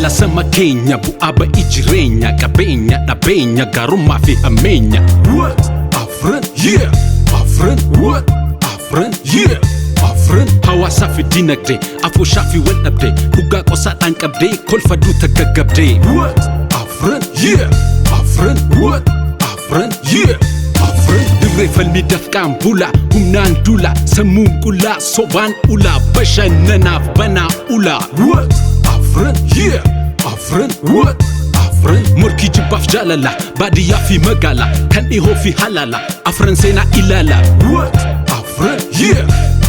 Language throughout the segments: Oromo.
Falaasama keenya bu'aa ba'ii jireenya qabeenya dhabeenya gaarummaa fi hammeenya. What? Afran yeah! Afran what? Afran yeah! Afran hawaasaa fi dinagdee afooshaa fi wal dhabdee dhugaa qosaadhaan qabdee kolfa duuta gaggabdee. What? Afran yeah! Afran what? Afran yeah! Afran dirree falmii dafqaan bula humnaan dula sammuun qullaa sobaan ulaa bashannanaaf banaa ulaa. What? Afran yeah! Afran what? Afran morkii jibbaaf jaalala baadiyyaa fi magaalaa kan dhihoo fi halaala afran seenaa ilaala. What? Afran yeah!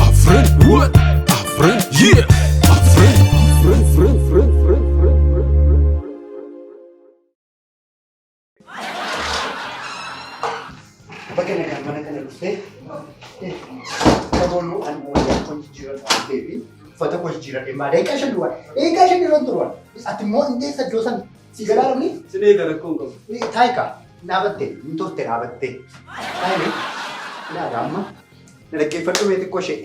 Afran what? Afran yeah! Afran afran afran afran afran afran. Baga nagaan mana kana dhuftee saboonuu ani wayyaa koo jijjiirradhu waan ta'eef uffata koo jijjiirradhee maa daqiiqaa 5 duwwaa daqiiqaa 5 irra turuwan ati immoo hin teessa iddoo sana si galaa namni Sin eega rakkoo hin qabu. taayika dhaabatte hin turte dhaabatte taayime ilaala amma na dhaggeeffadhu mee xiqqoo ishee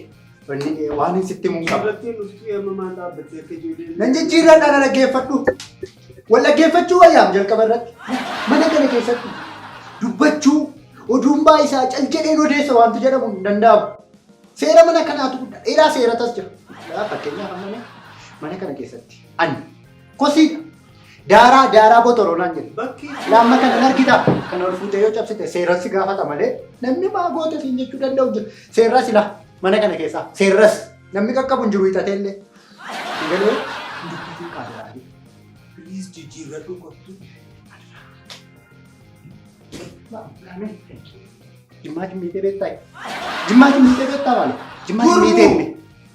wanni waan hin sitti himuun qaba. Irratti dhuftuu amma maal dhaabbattee akka ijoolleen. Nan jijjiirradha na dhaggeeffadhu. Wal dhaggeeffachuu wayyaam jalqaba irratti. Mana kana keessatti dubbachuu oduun baay'isaa cal jedheen odeessa wanti jedhamu hin danda'amu. Seera mana kanaatu guddaa dheeraa seeratas jira. Laa fakkeenyaaf amma mee mana kana keessatti ani kosiidha. Daaraa daaraa botoroo naan jedhe. Bakki Laamma kana hin argitaa? Kana ol fuutee yoo cabsite seeran si gaafata malee namni maa goote siin jechuu danda'u hin jiru. Seerras ilaa mana kana keessaa seerras namni qaqqabu hin jiru hiixatee illee. Hin galee hin dubbatiin qaadaraa. Please jijjiirradhu kottu. Jimmaa jimmiitee beektaa? Jimmaa jimmiitee beektaa maali? Jimmaa jimmiitee hime.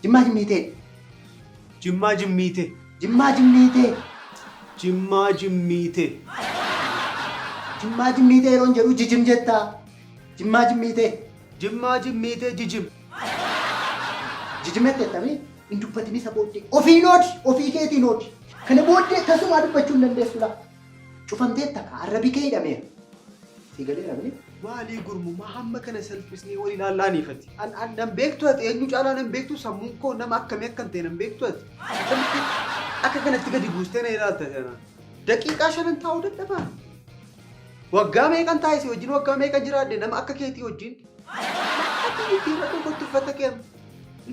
Jimmaa jimmiitee. Jimmaa jimmiitee. Jimmaa jimmiitee. Jimmaa jimmiitee. Jimmaa jimmiitee yeroon jedhu jijim jettaa. Jimmaa jimmiitee. Jimmaa jimmiitee jijim. Jijimette jettamii hin dubbatin isa booddee. Ofiin oodi, ofii keetiin oodi. Kana booddee tasumaa dubbachuu hin dandeessu laa. Cufamteetta kaa arrabi kee hidhameera. Sii galeera miti? Maalii gurmu maa hamma kana salphisnee wal ilaallaa niifati. An an nan beektu ati eenyu caalaa nan beektu sammuun koo nama akkamii akkan ta'e nan beektu ati. Akkamitti akka kanatti gadi buustee na ilaalta ati anaan. Daqiiqaa shanan taa'uu dadhabaa. Waggaa meeqan taa'e si wajjin waggaa meeqan jiraadhe nama akka keetii wajjin. Ati jijjiirradhu kottu uffata kee amma.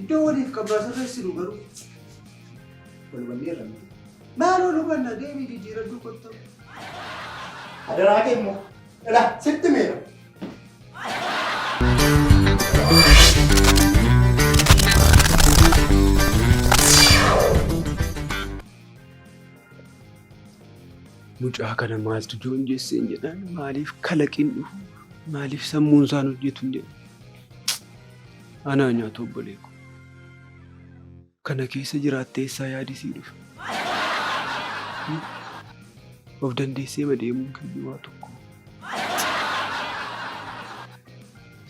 Iddoo waliif qabnaa sirreessinu garuu. Wal hubanneerra miti. Maal wal hubanna deemii jijjiiradhu kottu. Adaraa kee immoo. Ilaa sitti meera. Mucaa kana maaltu joonjesseen jedhaan maaliif kalaqiin dhufu maaliif sammuun isaan hojjetu hin jedhu. Anaa nyaatu obbolee koo. Kana keessa jiraattee eessaa yaadi sii dhufa? Of dandeessee deemuun keenya waa tokko.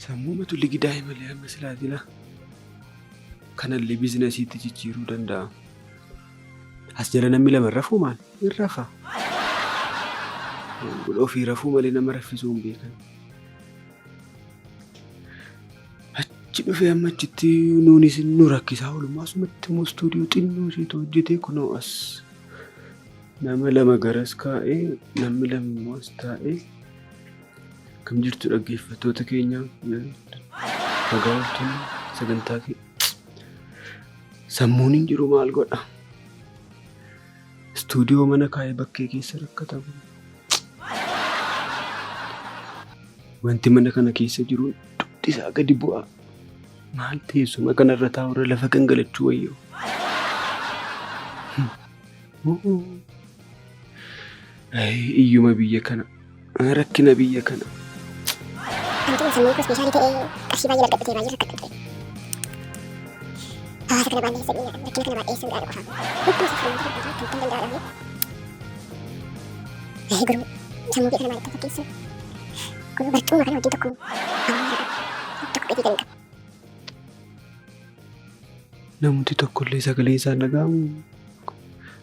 Sammuumatu ligidaa'e malee amma silaa jira. Kanallee biizinasiitti jijjiiruu danda'a. As jala namni lama hin rafuu maal? Hin rafa. Ofii rafuu malee nama raffisuu hin beekan. Achi dhufee amma achitti nuunis nu rakkisaa oolummaa asumatti immoo istuudiyoo xinnoo isheetu hojjetee kunoo as nama lama garas kaa'ee namni lama immoo as taa'ee kam jirtu dhaggeeffattoota keenya nagaa ooltan sagantaa kee sammuun hin jiru maal godha istuudiyoo mana kaa'ee bakkee keessa rakkata kun. Wanti mana kana keessa jiru dugdi isaa gadi bu'a. Maal teessuma kanarra taa'urra lafa gangalachuu wayyoo. Iyyuma biyya kana. Rakkina biyya kana. Kan tu'uun sammuun koo ispeeshaalii ta'ee qarshii baay'een argadhu ta'e baay'ee rakkadhu ture. Hawaasa kana baay'ee fedhii rakkina kana baay'ee suudhaan qofa. Hunduma isaa furmaata barbaadu kan danda'aa dhabne. Gurmuu sammuu kee kana maalitti fakkeessu? Kun barcuma kana wajjin tokko awwaara tokko gatii kan hin qabu. Namti tokkollee sagalee isaan dhaga'amu.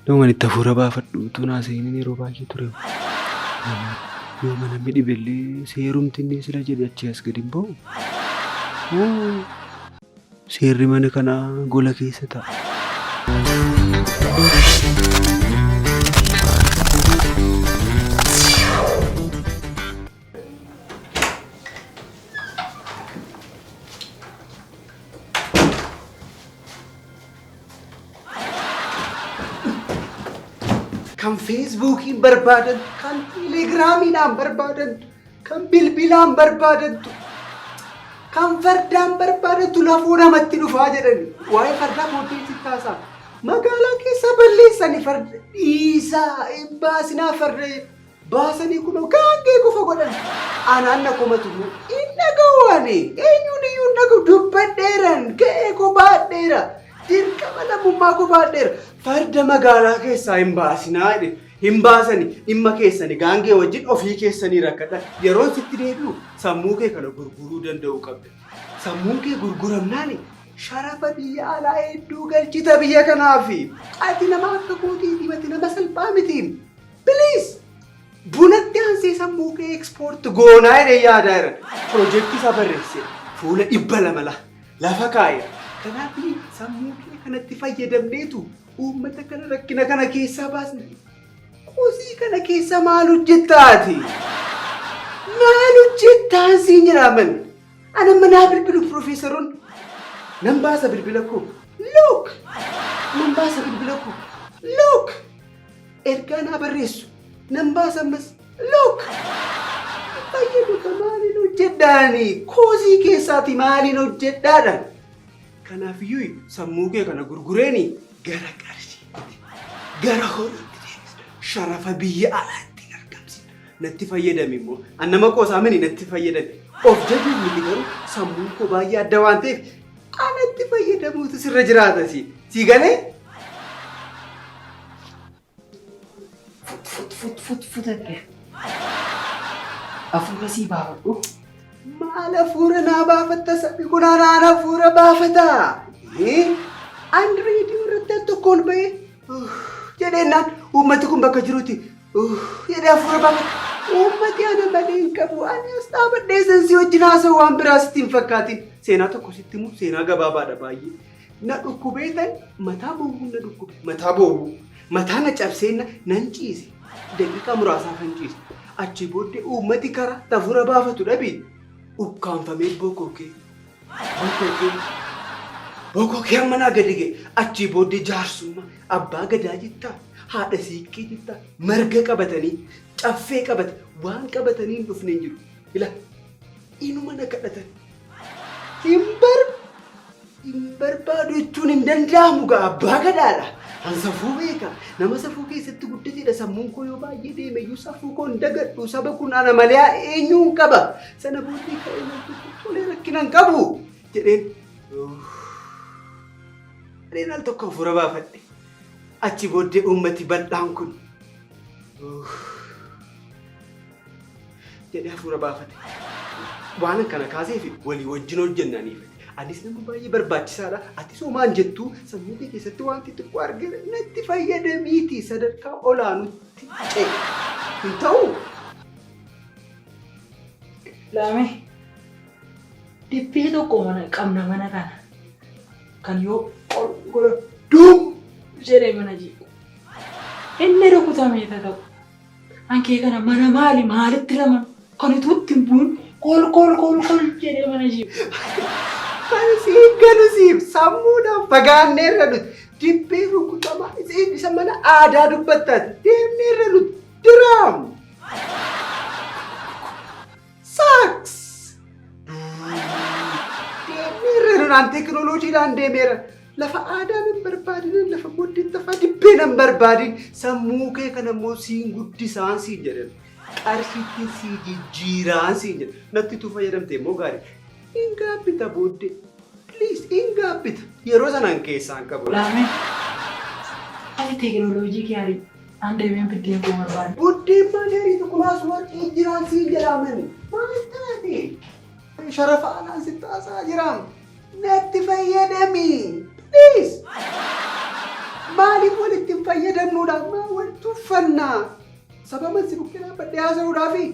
Nama itti hafuura baafadhu utuu naasa'iniin yeroo baay'ee ture. Yooma namni dhibellee seerumti inni sila jedhe achii as gadi hin ba'u. Seerri mana kanaa gola keessa ta'a. Kan Feesbuukiin barbaadantu, kan Telegiraamiidhaan barbaadantu, kan bilbilaan barbaadantu, kan fardaan barbaadantu lafoo namatti dhufaa jedhani. Waa'ee fardaa booddee sitti haasa'a. Magaalaa keessaa balleessani farda dhiisaa hin baasinaa farda baasanii kunoo gaangee qofa godhan. Anaan na komatu immoo hin dhaga'u ani eenyuun iyyuu hin dhaga'u dubbadheeran ga'ee koo baadheera dirqama lammummaa koo baadheera farda magaalaa keessaa hin baasinaa jedhe hin baasani dhimma keessani gaangee wajjin ofii keessanii rakkadha yeroon sitti deebi'u sammuu kee kana gurguruu danda'uu qabda sammuun kee gurguramnaani sharafa biyya alaa hedduu galchita biyya kanaafi ati nama akka kootiiti ati nama salphaa miti please bunatti aansee sammuu kee export goonaa jedhee yaadaa jira. Piroojeektii isaa barreesse fuula 200 lafa kaa'e. Kanaaf sammuu kee kanatti fayyadamneetu uummata kana rakkina kana keessaa baasna. Qosii kana keessa maal hojjettaati? Maal hojjettaan siin jedhaman? Ana manaa bilbilu piroofeesaroon nan baasa bilbila koo. Look! Nan baasa bilbila koo. Look! Ergaa naa barreessu. Nan baasa ammas. Look! Fayyadu ka maaliin hojjedhaani? Koosii keessaati maaliin hojjedhaadhaan? Kanaafiyyuu sammuu kee kana gurgureeni gara qarshiitti, gara horiitti deebisa. Sharafa biyya alaatti argamsiisa. Natti fayyadami immoo. An nama qoosaa mini natti fayyadami. Of jajuuf miti garuu sammuun koo baay'ee adda waan ta'eef anatti fayyadamuutu sirra jiraata si. Si galee? Fut fut fut fut futadhe. Hafuura sii baafadhu. Maal hafuura naa baafatta sabni kun anaan hafuura baafata. An reediyoo irratti al tokko ol ba'ee jedheennaan uummati kun bakka jirutti jedhee hafuura baafata. Uummati ana malee hin qabu. Ani as dhaabadhee san si wajjin haasa'u waan biraa sitti hin fakkaatin. Seenaa tokko sitti himu seenaa gabaabaadha baay'ee. Na dhukkubeetan mataa bowwuu na dhukkube. Mataa bowwuu. Mataa na cabsee nan ciise. Daqiiqaa muraasaaf nan ciise. Achi booddee uummati karaa hafuura baafatu dhabi ukkaanfamee bokokee bokokee bokokee amma naa gadi ga'e. Achii booddee jaarsummaa abbaa gadaa jettaa haadha siiqqee jettaa marga qabatanii caffee qabate waan qabatanii hin dhufne hin jiru. Ila inuma na kadhatan. Hin bar hin barbaadu jechuun hin danda'amu gaa abbaa gadaadha. An safuu beeka. Nama safuu keessatti guddatedha. Sammuun koo yoo baay'ee deeme iyyuu safuu koo hin dagadhu. Saba kun ana malee eenyuun qaba. Sana booddee ka'ee nan tokko tolee rakkina hin qabu jedheen. Jedheen al tokko hafuura baafadhe. Achi booddee uummati bal'aan kun jedhee hafuura baafate. Waan akkana kaaseef walii wajjin hojjennaniif. Anis nama baay'ee barbaachisaadha. Atis homaan jettuu sammuu kee keessatti wanti xiqqoo argina natti fayyadamiiti sadarkaa olaanutti ce'e. Hin ta'uu? Laame dibbee tokko mana qabna mana kana kan yoo ol godhan duum jedhee mana jeequ. Inni rukutamee ta'u. Ankee kana mana maali maalitti raman kan utuu itti hin bu'in kol kol kol kol jedhee mana jeequ. Kan siif galu siif sammuudhaan fagaanneerra nuti. Dibbee rukutamaa isa mana aadaa dubbattaati. Deemneerra nuti. Diraam. Saaks. Deemeera naan teekinooloojiidhaan deemeera. Lafa aadaa nan barbaadin, lafa booddee tafaa dibbee nan barbaadin. Sammuu kee kana immoo siin guddisaan siin jedhan. Qarshiitti sii jijjiiraan siin jedhan. Natti tu fayyadamte immoo gaarii. Hin gaabbita booddee. Please hin gaabbita. Yeroo sanaan keessaan qabu. Laame ati teekinooloojii kee arii an deemeen biddeen koo barbaada. Buddeen maal hariitu kunaas warqii jiraan siin jedhaman. Maal taate? Sharafa alaan sitti haasaa jiraam. Natti fayyadami. Please. Maaliif walitti hin fayyadamnuudha? Maa wal tuffannaa? Sababa si bukkee dhaabbadhee haasa'uudhaafi.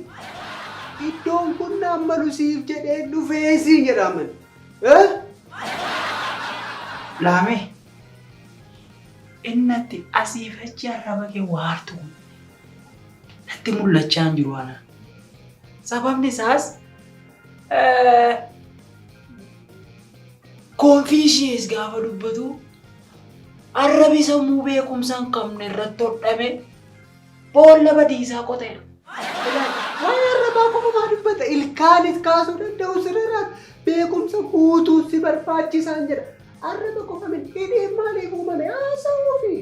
Iddoon kun naan malu siif jedhee dhufee siin jedhaman. Eh? Laame innatti asiif achi arraba kee waartu kun natti mul'achaa hin jiru ana. Sababni isaas Konfiishiyees gaafa dubbatu arrabi sammuu beekumsa hin qabne irratti hodhame Boolla badiisaa qoteera. Waa'ee arrabaa qofa maa dubbata? Ilkaanis kaasuu danda'u sirriirraa beekumsa guutuu si barbaachisaan jedha. Arraba qofa miti hidhiin maaliif uumame haasa'uufi?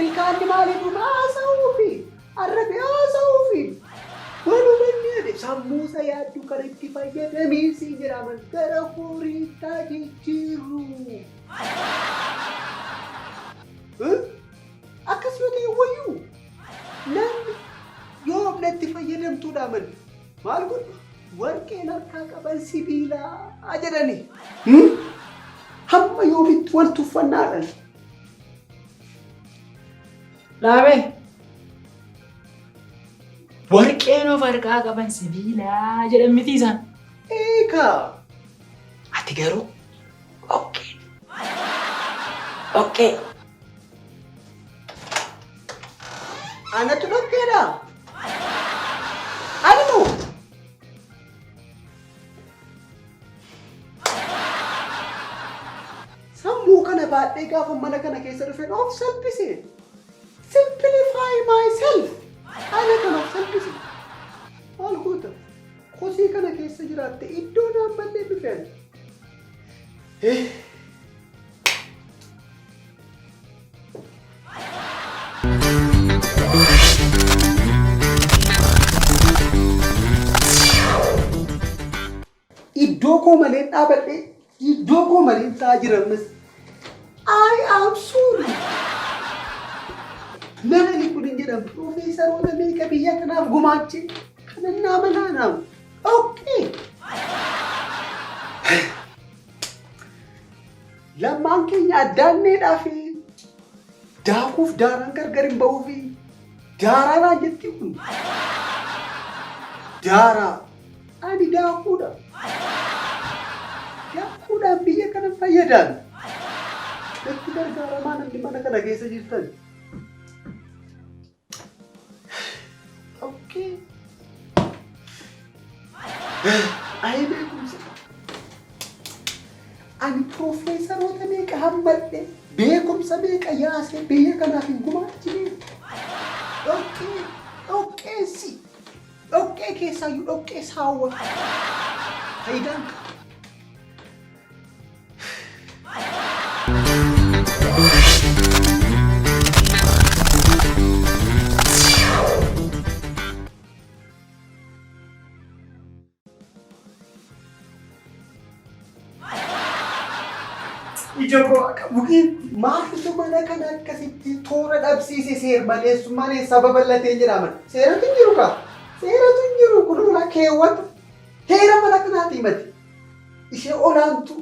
Ilkaanni maaliif uumame haasa'uufi? Arrabi haasa'uufi? Waluma inni jedhe sammuusa yaaddu kan itti fayyadamii siin jedhaman gara horiittaa jijjiirru. Akkas yoo ta'e wayyuu namni yoo humna itti fayyadamtuudha malee maal godhu warqeen harkaa qaban sibiilaa jedhani. Hamma yoomitti wal tuffannaadhaan. Laamee. Warqeen of harkaa qaban sibiilaa jedhan miti isaan. Eekaa. Ati garuu dhoqqee. Dhoqqee. Anatu dhoqqeedha. Ani moo? Sammuu kana baadhee gaafa mana kana keessa dhufe of salphise. Simplify myself. Ana kan of salphise. Maal goota? Kosii kana keessa jiraatte iddoo naan mallee dhufe ani. Iddoo koo malee dhaabadhee iddoo koo malee taa'aa jira ammas. I am sorry. Nama inni kun hin jedhamu piroofeesaroota meeqa biyya kanaaf gumaache kanan naa manaa naam. Okay. Lammaan keenya addaanneedhaa fi daakuuf daaraan gargar hin ba'uu fi daaraa naan jetti kun. Daaraa. Ani daakuudha. Daakuudhaan biyya kana fayyadaan. Itti gargaaramaa namni mana kana keessa jirtan. Okay. Ayi beekumsa. Ani piroofeesaroota meeqa hammadhe beekumsa meeqa yaasee biyya kanaaf hin gumaachine. Dhoqqee dhoqqeessi. Dhoqqee keessaayyuu dhoqqee saawwa. Faayidaan qabu. Ija koo akka bukee maaltu mana kana akkasitti toora dhabsiise seer maleessummaan eessaa babal'atee jedhama. Seeratu hin jiru kaa. Seeratu hin jiru kunuunaa keewwata. Heera mana kanaati himate. Ishee olaantuu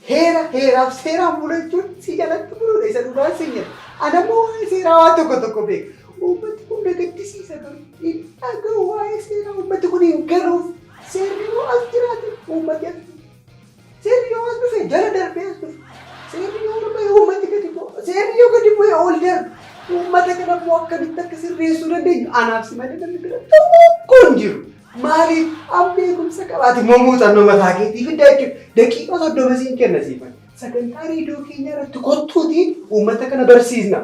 heera heeraaf seeraan bulu jechuun si jalatti buluudha isa dhugaan siin jedha. Ana immoo waa'ee seeraa waan tokko tokko beeka. Uummati kun na gaddisiisa garuu hin dhaga'u waa'ee seeraa uummati kun hin galuuf. Seerri yoo as jiraate uummati as Seerri yoo as dhufe jala darbee as dhufe. Seerri yoo ol ba'e uummati gadi bu'a. Seerri yoo gadi bu'e ol darba. Uummata kana immoo akkamitti akka sirreessuu dandeenyu anaaf si malee namni bira tokko hin jiru. Maaliif an beekumsa qabaate immoo muuxannoo mataa keetii fidda jechuudha. Daqiiqaa 30 siin kenna siifan. Sagantaa reediyoo keenya irratti kottuutii uummata kana barsiisna.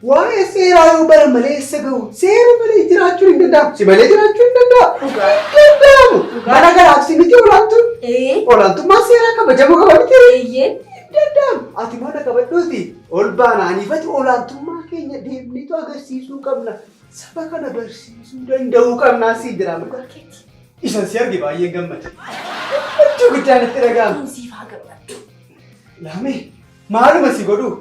Waa'ee seeraa yoo baran malee eessa gahu? Seera malee jiraachuun hin danda'amu. Si malee jiraachuun hin danda'amu. Hin danda'amu. Mana kanaaf si miti olaantuun. Olaantummaan seeraa kabajamuu qaba miti. Hin danda'amu. Ati mana qabadhuuti ol baana aniifati olaantummaa keenya deemneetu agarsiisuu qabna. Saba kana barsiisuu danda'uu qabnaa siin jedhama. Isan si arge baay'een gammade. Gammachuu guddaan itti dhaga'ama. Siif haa gammaddu. Laamee maaluma si godhu?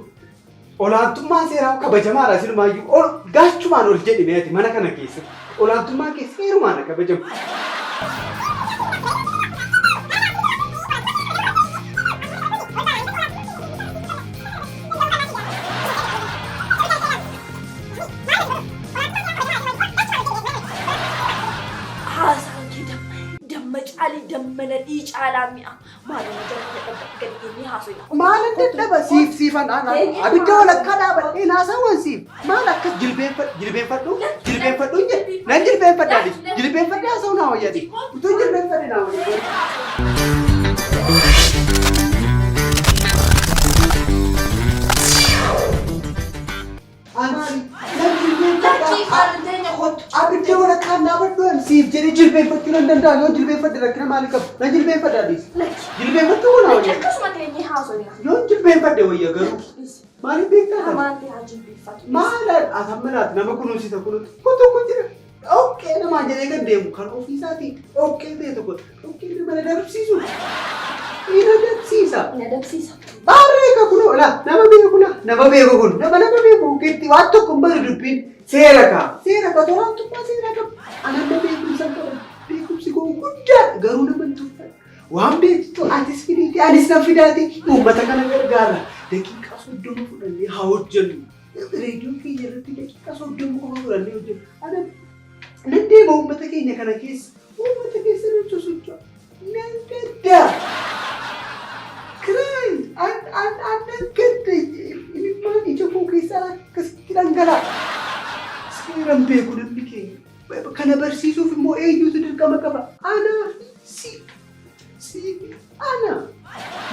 Olaantummaan seeraa kabajamaadha silumaayyuu ol gaachumaan ol jedhi mee ati mana kana keessatti olaantummaan kee seerumaan haa kabajamu. Haasaan kee damma damma caalii damma nadhii caalaa mi'a. Maaloo na jalaa dadhabda gadi deemnee haasofna. Maalan dadhaba siif siifan abidda walakkaa dhaabadhee naasawwan siif maal akkas jilbeenfadhu jilbeenfadhu hin jedhe nan jilbeenfadha anis jilbeenfadhee haasa'u naa wayyati utuu hin jilbeenfadhe naa wayyati. Ani nan Lakkii jilbeenfadha. qaalin teenya kottu. Siif jedhee jilbeeffachuu nan danda'a. Yoo jilbeeffadhe rakkina maalii qabu? Nan jilbeeffadha adiis. Lakki. Jilbeeffachuu kun Lakki wayya. akkasuma teenyee haasofna. Yoo jilbeeffadhe wayya garuu. Dhiisi. Maaliif beektaa kana? Hamaan ta'e haa jilbeeffatu. Maal asamminaati nama kunuunsisa kunuunsa. Kun tokko jira. Dhoqqee namaa jedhee kan deemu kan ofiisaatii dhoqqee ta'e tokko dhoqqee nama na darbsiisu. Ni na dabsiisa. Na dabsiisa. Baarree ka kunoo laa nama beeku laa nama beeku kun nama nama beeku keetti waan tokko hin baru dubbiin seera kaa seera ka tolaan seera qaba. Ana amma beekumsa hin qabu beekumsi koo guddaadha garuu nama hin tuffadhu. Waan beektu atis fidiiti anis nan fidaati uummata kana gargaara. Daqiiqaa 30 fudhannee haa hojjennu. Reediyoo keenya irratti daqiiqaa 30 qofa fudhannee hojjennu. Ana nan deema uummata keenya kana keessa uummata keessa nan sosocho'a. Nan gadda. Cry! An an an nan gadda. Imimmaan ija koo keessaa akkasitti dhangala'a. Seeran beeku namni keenya. Kana barsiisuuf immoo eenyutu dirqama qaba? Anaa fi si. Si fi ana.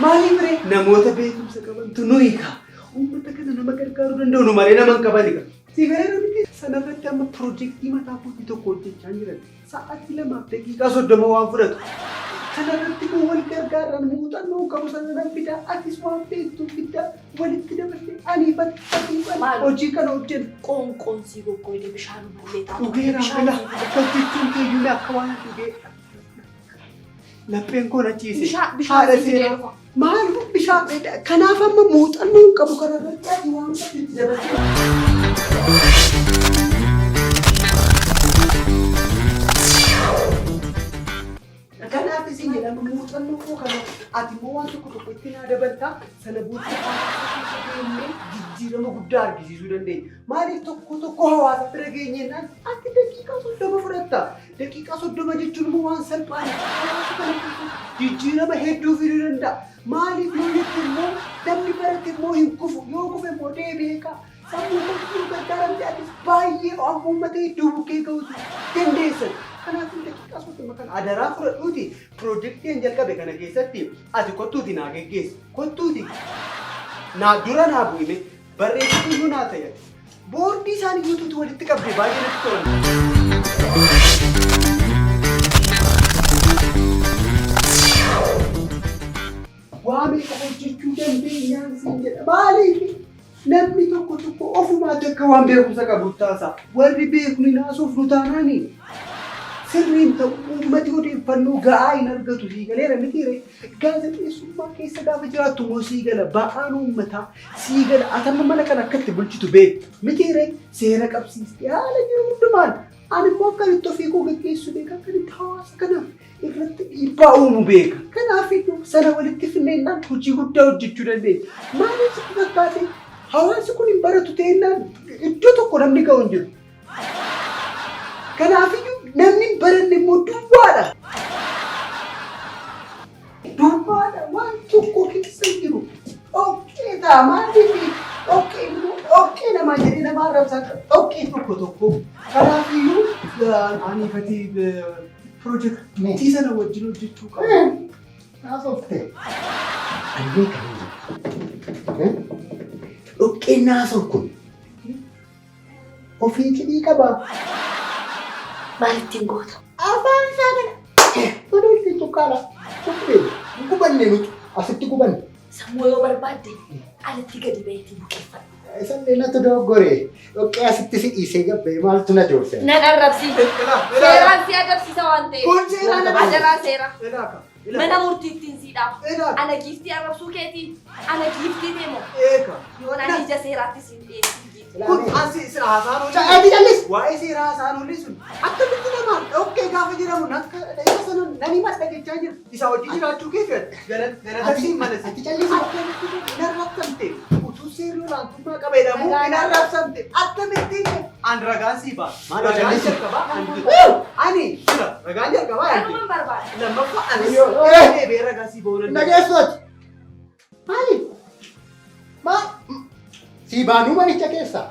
Maaliif ree? Namoota beekumsa qabantu nuyi kaa. Uummata kana nama gargaaruu danda'u nu malee nama hin qabani kaa. Si galee miti sanarratti amma piroojeektii mataa kootii tokko hojjechaa jiran. Sa'aatii 2 fi daqiiqaa 30 waan fudhatu. Kanarratti immoo wal gargaaran muuxannoo qabu sana nan fidaa atis waan beektu fidaa walitti daballee aniifatti atiifatti Maal? hojii kana hojjennu. Qoonqoon sii goggoyde bishaan mallee taatu. Dhugeera Bishaan bila sii fida. akkas jechuun keeyyuu akka waan dhugee lapheen koo na ciise. Bishaan bishaan Haadha sii fidee seeraa. dhufa. Maal bishaan kanaaf amma muuxannoo hin qabu kanarratti ati waan qabdu itti dabaltee. Kanaaf isin jedhama muuxannoo koo kana ati immoo waan tokko tokko itti naa dabaltaa sana booddee hawaasa keessa deemnee jijjiirama guddaa argisiisuu dandeenya. Maaliif tokko tokko hawaasa bira geenyennaan ati daqiiqaa 30 fudhatta. Daqiiqaa 30 jechuun immoo waan salphaadha. Hawaasa kana keessatti jijjiirama hedduu fiduu danda'a. Maaliif yoo jette immoo namni barate immoo hin kufu. Yoo kufe immoo deebi'ee ka'a. Sammuu kootiin gargaaramte atis baay'ee uummata hedduu bukkee ga'uutu dandeessan. Kanaafuu daqiiqaa 30 kana adaraa fudhadhuuti piroojeektii hin jalqabe kana keessatti ati kottuuti naa geggeessi. Kottuuti naa dura naa bu'ime barreessituu iyyuu naa ta'e. Boordii isaanii guutuutu walitti qabde baay'ee natti tolan. Waa meeqa hojjechuu dandeenyaan siin jedha. Maaliif namni tokko tokko ofumaatti akka waan beekumsa qabu taasa. Warri beeknu naasuuf nu taanaani. Sirriin ta'u uummati odeeffannoo ga'aa hin argatu sii galeera mitiire. Gaazexeessummaa keessa gaafa jiraattu immoo sii gala ba'aan uummataa sii gala atamma mana kana akka itti bulchitu beektu mitiire seera qabsiiste haala jiru hundumaan ani immoo akkamitti ofii koo geggeessu beeka akkamitti hawaasa kanaaf irratti dhiibbaa uumu beeka. Kanaaf iyyuu sana walitti finneennaan hojii guddaa hojjechuu dandeenya. Maaliif sitti fakkaate hawaasi kun hin baratu ta'ennaan iddoo tokko namni ga'u hin jiru. Kanaafiyyuu namni hin baranne immoo duwwaadha. Duwwaadha waan tokko keessa hin jiru. Dhoqqee ta'a maaliif dhoqqee immoo dhoqqee namaa jedhee nama arrabsaa dhoqqee tokko tokko. Kanaafiyyuu aniifati piroojeektii sana wajjin hojjechuu qaba. Haasofte. Ani beekan hin jiru. Dhoqqeen naasoo kun ofii cidhii qaba. Maal ittiin goota? Afaan isaa kana kunuunsi sukkaara. Tuqee hin gubanne nuti asitti gubanne. Sammuu yoo barbaadde alatti gadi baheetii bukeeffadhu. Isallee natu dogoggore. Dhoqqee asitti si dhiisee gabbee maaltu na joorse? Nan arrabsi. Seeraan si adabsiisa waan ta'eef. Kun seeraan adabsiisa. Adaraa seera. Ilaaka. Mana murtiittiin siidhaaf. Ilaaka. Ana giiftii arrabsuu keetii. Ana giiftii deemu. Eeka. Yoon ani ija seeraatti siin dhiyeessin giiftii. Kun asi haasaan Ati jallis. Waa'ee seeraa haasaan olii sun akkamitti namaan dhoqqee gaafa jedhamu akka isa sana nani madda jechaa jira. Isa hojii jiraachuu kee fedha. Galata siin mala Ati jallis. Akkamitti hin arrabsamte utuu seerri olaantummaa qaba jedhamu hin arrabsamte akkamitti an ragaan sii ba'a. Maal Ragaan jallis? jalqabaa an jira. Ani jira. Ragaan jalqabaa an jira. Kanuman barbaada. Lammaffaa anis Ayyoo. deebi'ee ragaa sii ba'uu danda'a. Nageessu ati. Maali? Maal? Sii baanuu manicha keessa.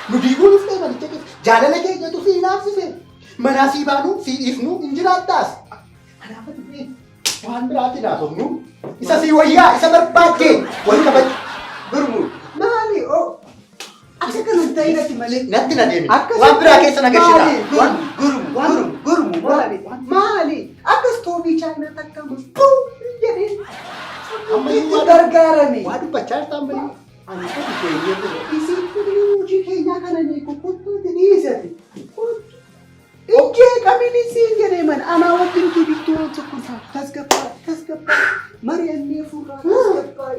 Nu diiguu dhuftee manicha keessa. Jaalala keenyatu sii naafsise. Manaa sii baanuu sii dhiifnuu hin jiraattaas. Kanaaf ati waan biraatti naasofnu. Isa sii wayyaa isa barbaaddee wal kabaju. Gurmuu maali? Oh. Akka kana hin ta'in ati malee. Natti na deemi. Akka Waan biraa keessa na gashita. Maali? Waan Gurmu, gurmu, gurmu, maali? Maali? Akka istoobii chaayinaa takka buu jedhee Amma itti gargaarame. Waa dubbachaa jirta ammayyuu. Ani kan keenya ture. Isin kun hojii keenyaa kana ni kukuttuuti dhiisate. Ijjee qabini siin jedhee mana anaa wajjin kibittuu waan tokko hin taatu. Tasgabbaa, tasgabbaa. Mari'annee furraa tasgabbaa.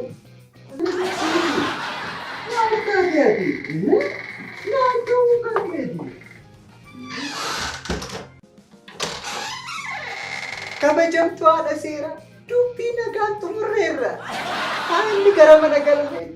Maal taate ati? Naannoo kan keeti. Kabajamtuu haadha seeraa dubbii nagaan xumurreerra. Haalli gara mana galmee